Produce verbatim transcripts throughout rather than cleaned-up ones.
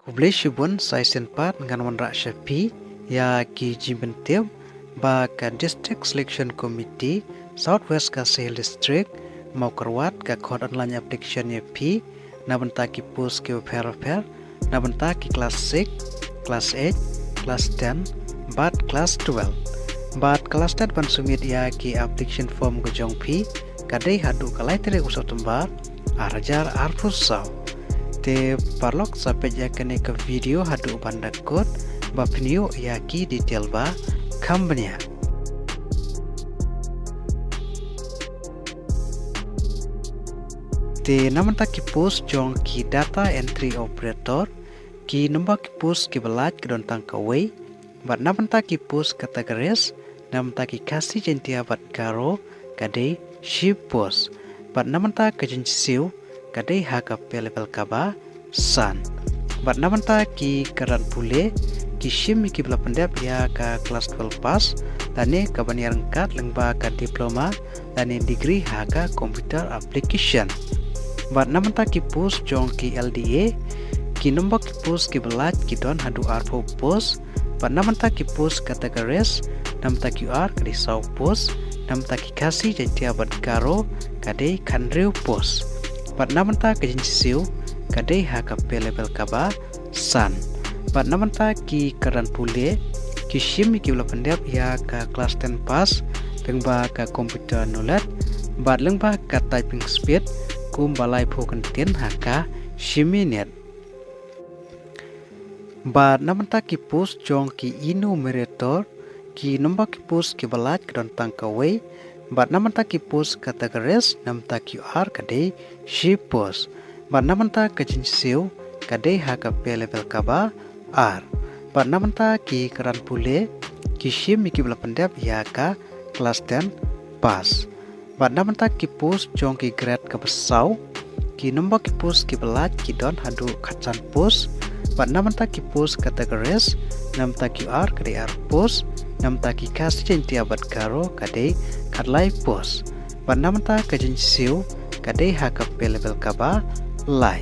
Khublei shibun, sa shisien pat ngan wanrah sha phi ïa ki jingpyntip ba ka District Selection Committee South West Khasi Hills District, Mawkyrwat, ka khot online application ïa phi na bynta ki post kiba pher bapher, na bynta ki class six, class eight, class ten bad class twelve. Bad ka last date ban submit ïa ki application form ka jong phi ka dei haduh ka lai tarik u September ar hajar arphew saw. Te paralok, sa peit ïa kane ka video haduh ban da kut ba phin ïoh ïa ki detail ba kham bniah. Te na bynta ki post jong ki data entry operator, ki number ki post kiba lait ki don tang kawei, bad na bynta ki post categories, na bynta ki Khasi, Jaintia bad Garo ka dei shi post. Bad na bynta ka jingsiew ka dei ha ka pay level kaba san. Bad na bynta ki kyrdan pule, ki shim ïa kiba la pyndep ïa ka class twelve pass lane kaban ïaryngkat lyngba ka diploma lane degree ha ka computer application. Bad na bynta ki post jong ki L D A, ki number ki post kiba lait ki don haduh arphew post. Bad na bynta ki post categories, na bynta ki U R ka dei saw post, na bynta ki Khasi, Jaintia bad Garo ka dei khathynriew post. Bad na bynta ka jingsiew ka dei ha ka pay level kaba san. Bad na bynta ki kyrdan pule, ki shim ïa kiba la pyndep ïa ka class ten pass lyngba ka computer knowledge bad lyngba ka typing speed kumba laiphew kyntien ha ka shi minit. Bad na bynta ki post jong ki enumerator, ki number ki post kiba lait ki don tang kawei. Bad na bynta ki post categories, na bynta ki U R ka dei shi post. Bad na bynta ka jingsiew ka dei ha ka pay level kaba ar. Bad na bynta ki kyrdan pule, ki shim ïa kiba la pyndep ïa ka class ten pass. Bad na bynta ki post jong ki grade kaba saw, ki number ki post kiba lait ki don haduh khatsan post. Bad na bynta ki post categories, na bynta ki U R ka dei ar post, na bynta ki Khasi, Jaintia bad Garo ka dei khatlai post. Bad na bynta ka jingsiew ka dei ha ka pay level kaba lai.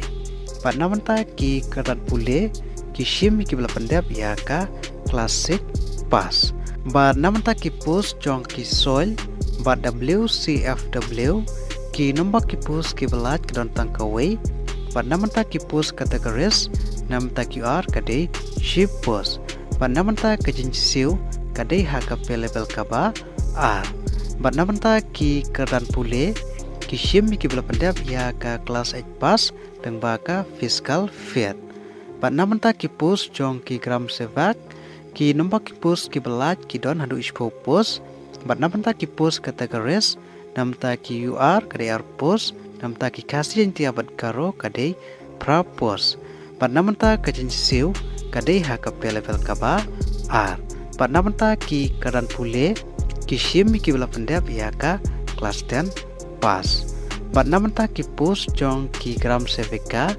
Bad na bynta ki kyrdan pule, ki shim ïa kiba la pyndep ïa ka class six pass. Bad na bynta ki post jong ki soil bad W C F W, ki number ki post kiba lait ki don tang kawei. Bad na bynta ki post categories, na bynta ki U R ka dei shi post. Bad na bynta ka jingsiew ka dei ha ka pay level kaba ar. Bad na bynta ki kyrdan pule, ki shim ïa kiba la pyndep ïa ka class eight pass lyngba ka physical fit. Bad na bynta ki post jong ki gram sevak, ki number ki post kiba lait ki don haduh shiphew post. Bad na bynta ki post categories, na bynta ki U R ka dei ar post, na bynta ki Khasi, Jaintia bad Garo ka dei phra post. Bad na bynta ka jingsiew ka dei ha ka pay level kaba ar. Bad na bynta ki kyrdan pule, ki shim ïa kiba la pyndep ïa ka class ten pass. Bad na bynta ki post jong ki gram sevika,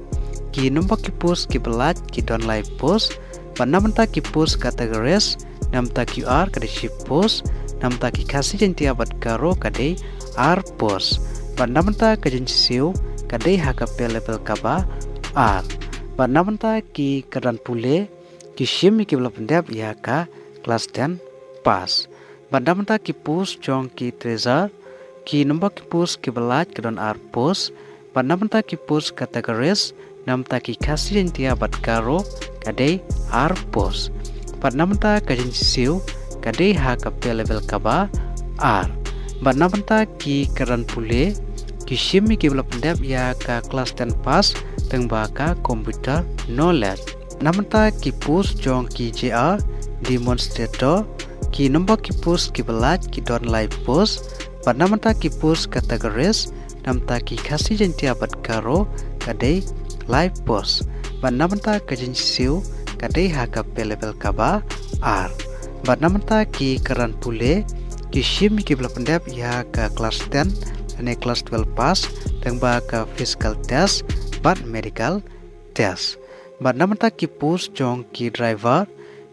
ki number ki post kiba lait ki don lai post. Bad na bynta ki post categories, na bynta ki U R ka dei shi post, na bynta ki Khasi, Jaintia bad Garo ka dei ar post. Bad na bynta ka jingsiew ka dei ha ka pay level kaba ar. Bad na bynta ki kyrdan pule, ki shim ïa kiba la pyndep ïa ka class ten pass. Bad na bynta ki post jong ki treasurer, ki number ki post kiba lait ki don ar post. Bad na bynta ki post categories, na bynta ki Khasi, Jaintia bad Garo ka dei ar post. Bad na bynta ka jingsiew ka dei ha ka pay level kaba ar. Bad na bynta ki kyrdan pule, ki shim ïa kiba la pyndep ïa ka class ten pass lyngba ka computer knowledge. Na bynta ki post jong ki J R demonstrator, ki number ki post kiba lait ki don lai post. Bad na bynta ki post categories, na bynta ki Khasi, Jaintia bad Garo ka dei lai post. Bad na bynta ka jingsiew ka dei ha ka pay level kaba ar. Bad na bynta ki kyrdan pule, ki shim ïa kiba la pyndep ïa ka class ten lane class twelve pass lyngba ka physical test bad medical test. Bad na bynta ki post jong ki driver,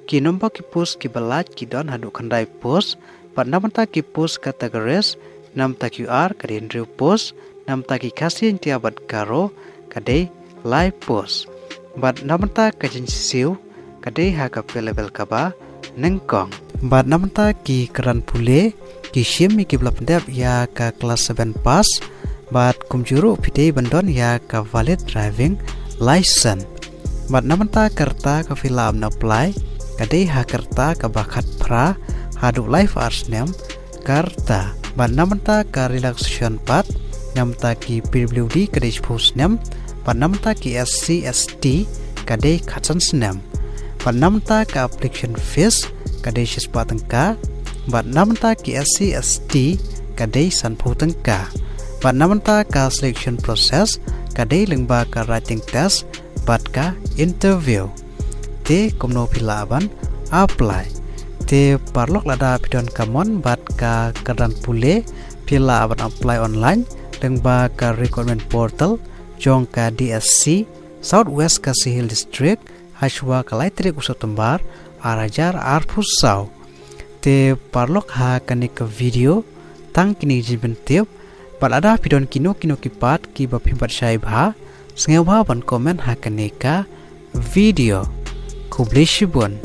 ki number ki post kiba lait ki don haduh khyndai post. Bad na bynta ki post categories, na bynta ki U R ka dei hynriew post, na bynta ki Khasi, Jaintia bad Garo ka dei lai post. Bad na bynta ka jingsiew ka dei ha ka pay level kaba nyngkong. Bad na bynta ki kyrdan pule ki shim ïa kiba la pyndep ïa ka class seven pass. Bad kumjuh ruh phi dei ban don ïa ka valid driving license. Bad na bynta ka rta kaba phi lah ban apply ka dei ha ka rta kaba khatphra haduh laiphew ar snem ka rta. Bad na bynta ka relaxation pat, na bynta ki P W D ka dei shiphew snem. Bad na bynta ki S C S T ka dei khatsan snem. Bad na bynta ka application fees ka dei shispah tyngka. Bad na bynta ki S C S T ka dei sanphew tyngka. Bad na bynta ka selection process ka dei lyngba ka writing test bad ka interview. Te kumno phi lah ban apply? Te paralok, lada phi don ka mon bad ka kyrdan pule, phi lah ban apply online lyngba ka recruitment portal jong ka D S C South West Khasi Hills District ha shuwa ka lai tarik u September ar hajar arphew saw. Te paralok, ha kane ka video tang kine ki jingpyntip. Bad lada phi don kino kino ki pat kiba phim pat shai bha, sngewbha ban comment ha kane ka video. Khublei shibun.